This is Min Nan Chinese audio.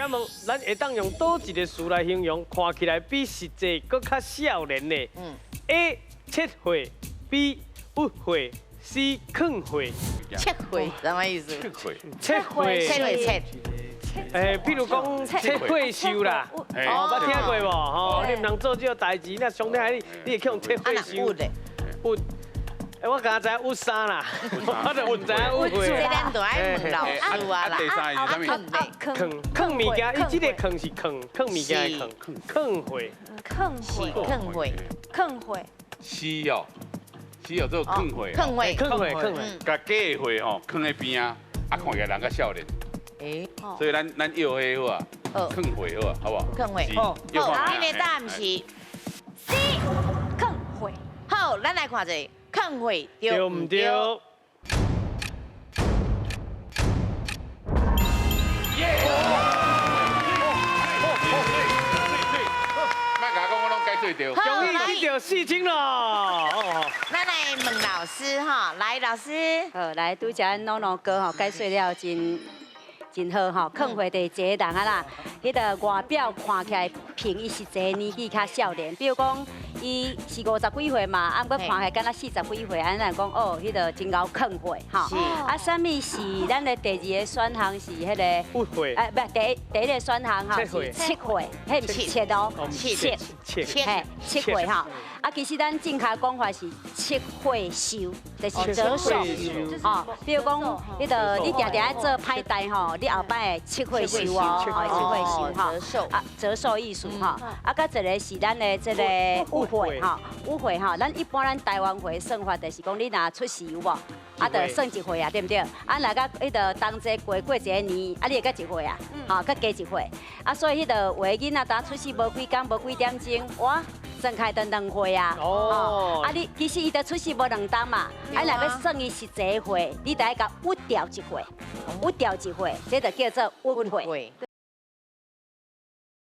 請問咱會當用佗一个詞來形容看起來比實際閣較少年的？A. 切歲，B. 鬱歲，C. 囥歲。切歲啥物意思？切歲。切歲。切歲切。譬如講切歲壽啦，哦，捌聽過無？吼，你毋通做這个代誌，那上帝你，你會去予切歲壽。鬱。我敢知影鬱衫啦，我就毋知影鬱歲。這咱就愛問老師啊啦。第三個是啥物？囥囥物件，伊這个囥是囥囥物件的囥，囥歲。囥歲。囥歲。囥歲。是哦，是哦，做囥歲。囥歲。囥歲，囥歲。共假的歲吼，囥佇邊仔，啊，看起來人較少年。所以咱咱藥彼好啊，囥歲好啊，好無？囥歲。好，恁的答案是 C，囥歲。好，咱來看一下。囥歲對毋對？耶！莫共我講，我攏解做著。終於得著4000咯！咱來問老師哈，來老師。好，來拄才咱諾諾哥吼解說了真真好吼，囥歲就是一个人啊啦，彼个外表看起來比伊實際年紀較少年，比如講伊是50幾歲嘛，啊，毋過看起來敢若40幾歲，按呢講哦，彼个真𠢕囥歲吼。啊，啥物是咱的第二个選項是彼个？鬱歲。哎，不，第一个選項吼是七歲，彼毋是七哦，七七，嘿，七歲吼。啊，其實咱正確講法是七歲壽，就是折壽，吼。比如講，彼个你定定愛做歹代吼，你後擺會七歲壽哦，七歲壽吼。啊，折壽意思吼。啊，佮一个是咱的這个鬱歲吼，鬱歲吼。咱一般咱台灣話算法就是講，你若出世有無？啊，就算一歲啊，對毋對？啊，若佮彼个同齊過過一个年，啊，你會閣一歲啊？吼，閣加一歲。啊，所以彼个有的囡仔當出世無幾工，無幾點鐘，哇！算開就2歲啊！哦，啊你其實伊就出世無2冬嘛，啊若欲算伊實際歲，你得愛共鬱掉一歲，鬱掉一歲，這就叫做鬱歲。